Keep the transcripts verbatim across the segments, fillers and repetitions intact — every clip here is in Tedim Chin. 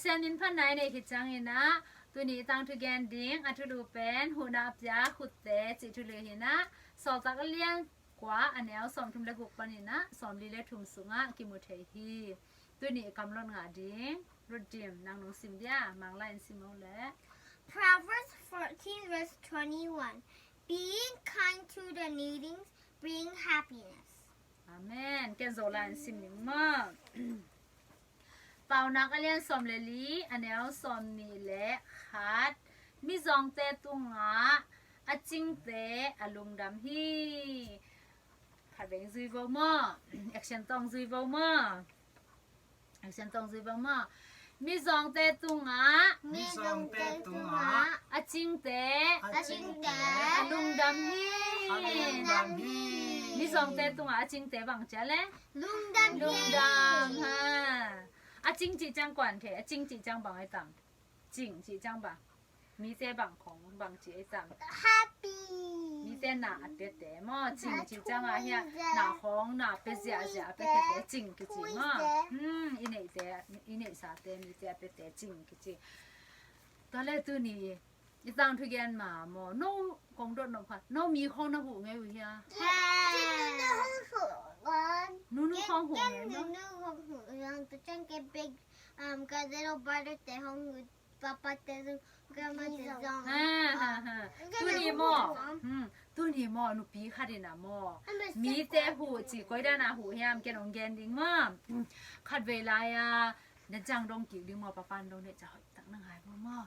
Sian min phatna i neih khit ciangin ah, tuni i tangthu gen ding a thulu pen huhna a pia khutte cih thulu hi-in ah, Sawltak a lian kua a neu sawmthum le guk panin ah sawmli le thum sungah kimu thei hi. Tuni i kamlot ngah ding Ruth Dim, nang nong sim dia, Manglai in sim o leh. Proverbs fourteen verse twenty-one. Being kind to the needy bring happiness. Amen. Ken Zolai in sim ning maw. Paunak a lian sawm le li, a neu sawmnih le khat. Mizawngte tungah a cingte a lungdam hi. Khat vei zui vo maw. Action tawng zui vo maw. Action tawng zui vo maw. Mizawngte tungah, mizawngte tungah a cingte, a cingte a lungdam hi. A lungdam hi. Mizawngte tungah a cingte bang ci a leh? Lungdam hi. Lungdam ha. A cing cih ciang kuan thei, a cing cih ciang bang ai tam? Cing cih ciang bang? Mite bang khawng bang ci ai tam? Happy. Mite na a piate maw, cing cih ciang a hia, na khawng na pia ziahziah a piate cing kici maw. Hmm, i neihte, i neihsate mite a piate cing kici. Tua leh tuni i tangthu gen ma maw, no kong dot nop kha, no mi khawng na huh ngei uh hia? Nunu khawng huh ngei maw. Nunu khawng huh ngei maw. Ken nunu khawng huh ngei, tua ciang ken big, um, ka little brother te khawng huh. Papa te zong, grandma te zong. Ha, ha, ha. Tuni maw, hmm, tuni maw, nupi khat in ah maw, mite huh ci, koi dan a huh hiam, ken ong gen ding maw. Hmm. Khat vei lai a, na ciang dong kik ding maw, papa in dong deih ciang hoih tak na ngai maw maw.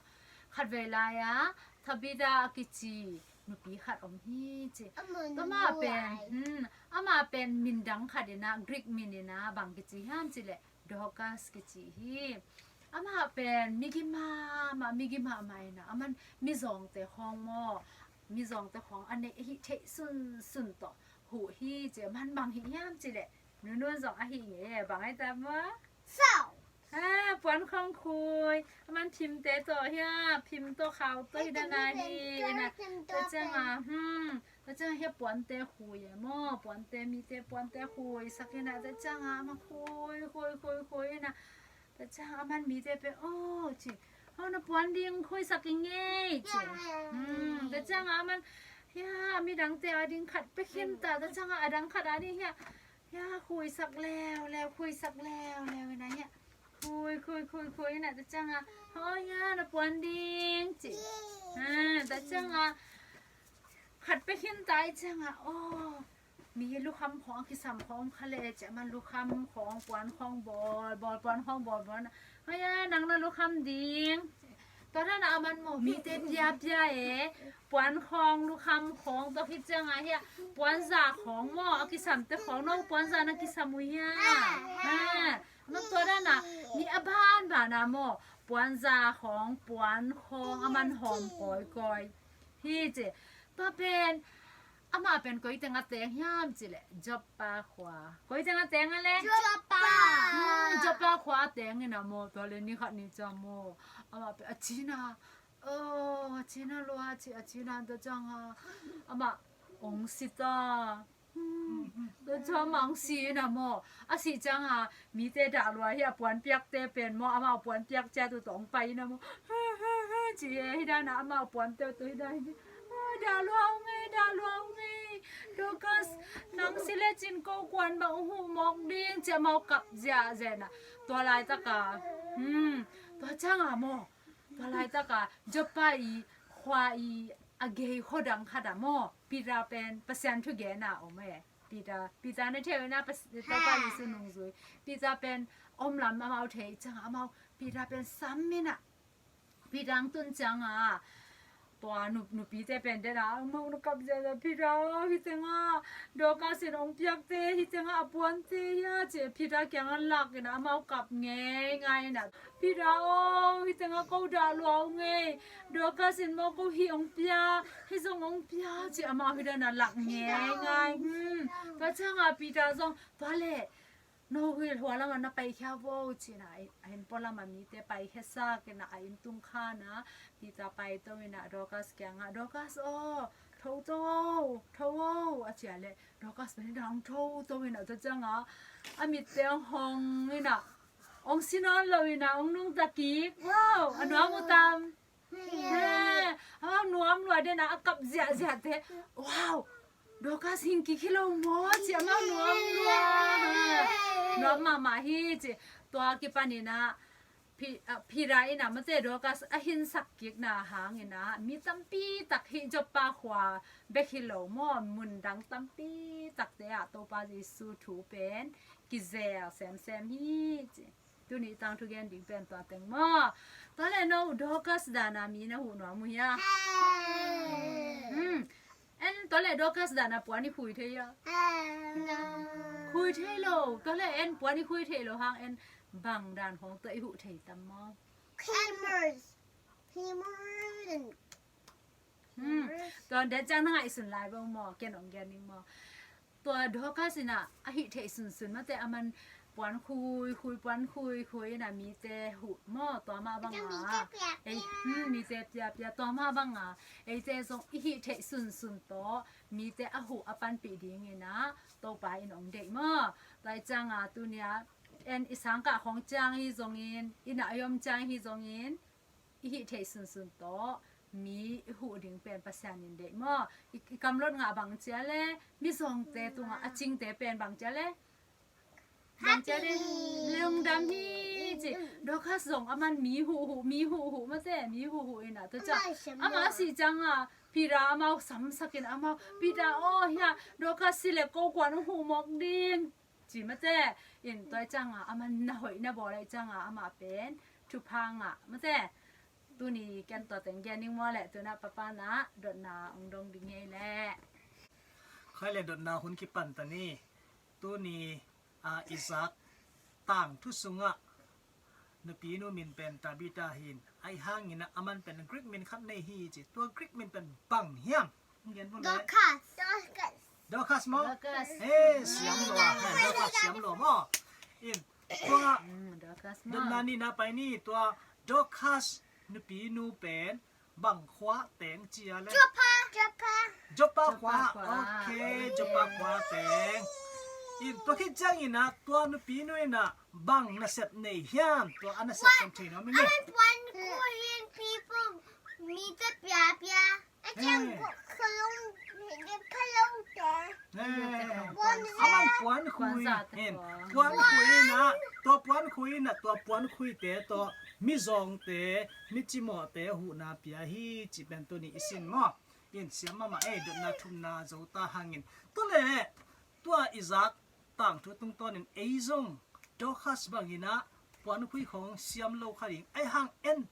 Khat vei lai a, Tabitha a kici nupi khat om hi ci. Tua mah pen, hmm, amah pen min dang khat in ah, Greek min in ah, bang kici hiam cih leh Dorcas kici hi. Amah pen migi mahmah, migi mahmah in ah, aman mizawngte khawng maw, mizawngte khawng a neih a hih theih sunsun tawh huh hi ci. Aman bang hih hiam cih leh, nunun zong a hih ngei e, bang ai tam maw? Sau. Ha, puan khawng khui. Aman phimte tawh hia, phim tawh khau tawh hi dan a hi. Ina, tua ciang a, hmm, tua ciang a hia puante khui e maw, puante, mite puante khuisak in ah, tua ciang a aman khui, khui, khui, khui in ah, tua ciang a aman mite pen, oh, ci, oh, na puan ding khuisak ing ei ci. Hmm, tua ciang a aman hia, midangte a ding khat pia khin ta, tua ciang a adang khat a ding hia, hia, khuisak leuleu, khuisak leuleu in ah hia, khui, khui, khui, khui in ah, tua ciang a, oh, hia, na puan ding ci. Ha, tua ciang a khat pia khin ta i ciang a, oh, mi lukham khawng a kisam khawng kha leh ci, aman lukham khawng, puan khawng bawl, bawl, puan khawng bawl, bawl na. Hoi a, nang na lukham ding. Tua dan a aman maw, mite pia pia e, puan khawng, lukham khawng, tua khit ciang a hia, puanza khawng maw, a kisamte khawng, no puanza na kisam uh hia? Ha. Aman tua dan a, mi a banban a maw, puanza khawng, puan khawng, aman hawm kawikawi hi ci. Tua pen, amah pen koi teng a teng hiam cih leh, Joppa khua. Koi teng a teng a leh? Joppa. Hmm, Joppa khua a teng in ah maw, tua leh ni khat ni ciang maw, amah pen a cina, oh, a cina lua ci, a cina, tua ciang a, amah ong si ta. Hmm, tua ciang amah ong si in ah maw, a sih ciang a, mite dah lua hi a, puan piakte pen maw, amah puan piak ciat uh tawh ong pai in ah maw. Ci e, hi dan a amah puante uh tawh hi dan hi. Ah, dah lua ung ei, dah lua ung ei. Dorcas, nang si lecin ko kuan bang huh mawk ding ci, amau kap ziahziah in ah. Tua laitak a, hmm, tua ciang a maw, tua laitak a Joppa i khua i a gei khua dang khat ah maw, Peter pen Pasian thu gen a om e. Peter, Peter na thei uh ina, Topa Jesu nungzui. Peter pen om lam amau thei ciang a, amau Peter pen sam in ah, Peter ang tun ciang a, tua nu, nupite pen den a, amau na kap ziahziah, Peter aw, hi teng a Dorcas in ong piakte, hi teng a a puante hi a ci, Peter kiang a lak in ah amau kap ngeingai in ah. Peter aw, hi teng a ko dah lua ung ei, Dorcas in maw ko hih ong pia, hih zong ong pia ci, amau hi dan a lak ngeingai. Hmm. Tua ciang a Peter zong, tua leh, no hih hua lam ah na paikhia vo ci in ah, a inn pualam ah mite paikhiasak in ah, a inn tung khan ah, Peter paito in ah Dorcas kiang ah, Dorcas aw, tho to o, tho o, a ci a leh, Dorcas pen hi dan a ong tho to in ah, tua ciang a, a mitte ong hong in ah, Ong si nawn lo in ah ong nungta kik. Wow, a nuam uh tam. He, amau nuam lua den ah, a kap ziahziah te. Wow, Dorcas hing kik hi lo maw ci, amau nuam lua. Nuam mahmah hi ci. Tua kipan in ah Pi-, ah, Peter in ah mate Dorcas a hinsak kikna hang in ah mi tampi tak hih Joppa khua bek hi lo maw, mun dang tampi takte ah Topa Jesu thu pen kizel semsem hi ci. Tuni tangthu gen ding pen tua teng maw. Tua le no Dorcas dan a mi na huh nuam uh hia? Hmm. En tua le Dorcas dan a puan i khui thei a? Khui thei lo. Tua le en puan i khui thei lo hang en bang dan khong tua i huh thei tam maw? Hammers. Hammers and Hmm. Tua dan ciang na ngaihsun lai bang maw, ken ong gen ding maw. Tua Dorcas in ah a hih theih sunsun mate, aman puan khuikhui, puan khuikhui in ah mite huh maw, tua mah bang a. Ei, hmm, mite piapia, tua mah bang a. Eite zong i hih theih sunsun tawh mite a huh a panpih ding in ah Topa in ong deih maw. Tua i ciang a tuni a en i sangkah khong ciang hi zongin, i na i om ciang hi zongin, i hih theih sunsun tawh mi i huh ding pen Pasian in deih maw. I, i kamlot ngah bang cia le, mizawngte tungah a cingte pen bang cia le, bang cia le, lungdam hi ci. Dorcas zong aman mi huhhuh, mi huhhuh mate, mi huhhuh in ah tua ciang ama si ciang a Peter amau samsak in amau, Peter aw hia, Dorcas si le ko kuan huh mawk ding ci mate. In tua i ciang a aman na hoih na bawl a i ciang a amah pen thupha ngah mate. Tuni ken tua teng gen ding maw le, tuna papa na dotna ong dong ding hi le. Khai le dotna hun kipan ta ni. Tuni a Isaac tangthu sungah nupinu min pen Tabitha hi in, ahi hangin ah aman pen Greek min khat nei hi ci. Tua Greek min pen bang hiam? Gen bang le. Dorcas. Dorcas. Dorcas maw? Dorcas. He, siam lo ah. He, Dorcas siam lo maw? In, tua, hmm, Dorcas maw? Dotna nihna pai ni, tua Dorcas nupinu pen bang khua teng cia le? Joppa. Joppa. Joppa khua. Joppa khua. Ok, Joppa khua teng. In, tua khit ciangin ah tua nupinu in ah bang nasep nei hiam? Tua a nasep kan thei nuam ing e. Aman puan khuin people mite piapia. Aman puan khui in, puan khui in ah, tua puan khui in ah, tua puan khuite tawh mizawngte, micimawhte huhna pia hi ci pen tuni i sin maw. In siam mahmah ei, dotna thumna zo ta hangin. Tua le, tua Isaac tangthu tungtawnin ei zong Dorcas bangin ah puan khui khong siam lo kha ding. Ahi hang en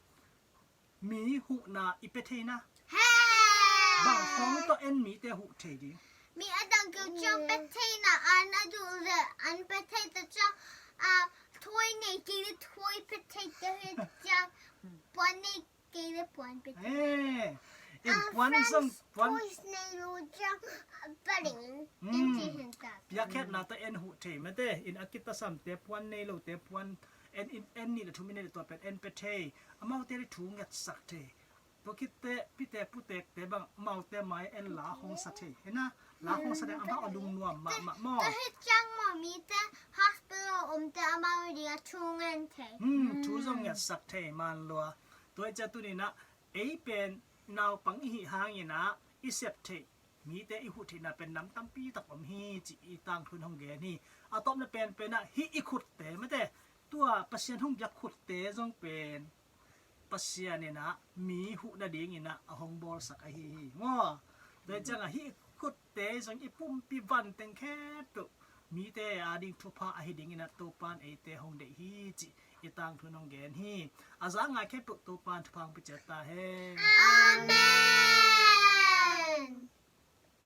mi huhna i pia thei na. He! Bang khong tawh en mite huh thei ding? Mi a dang keu ciang pia thei na, an a duh le an pia thei ta ciang, a, thuai nei kei le thuai pia thei ta hi ciang, puan nei kei le puan pia thei. He! In puan zong, puan nei lo ciang, a, pia ding. In ci hin ta. Piakkhiatna tawh en huh thei mate, in a kitasamte puan nei lote puan en, en, en nih le thum i nei le tua pen en pia thei. Amaute le thu ngetsak thei. Tua khit teh pite putekte bang amaute mai en la hong sa thei. Hi na, la hong sa thei, amau a lungnuam mahmah maw. Tua hi ciang maw mite hospital omte amau ding a thu ngen thei. Hmm, thu zong ngetsak thei man lua. Tua hi ciang tuni in ah ei pen naupang i hih hangin ah i sep theih mite i huh theihna pen nam tampi tak om hi ci i tangthu in hong gen hi. A tawpna penpen ah hih i khutte mate, tua Pasian hong biak khutte zong pen Pasian in ah mi huh nadingin ah a hong bawlsak ahi hi maw. Tua hi ciang ah hih i khutte zong i pumpi van teng khempeuh mite ading thupha ahi dingin ah Topa'n eite hong deih hi ci i tangthu in hong gen hi. A za ngai khempeuh Topa'n thupha hong pia ciat ta hen. Amen.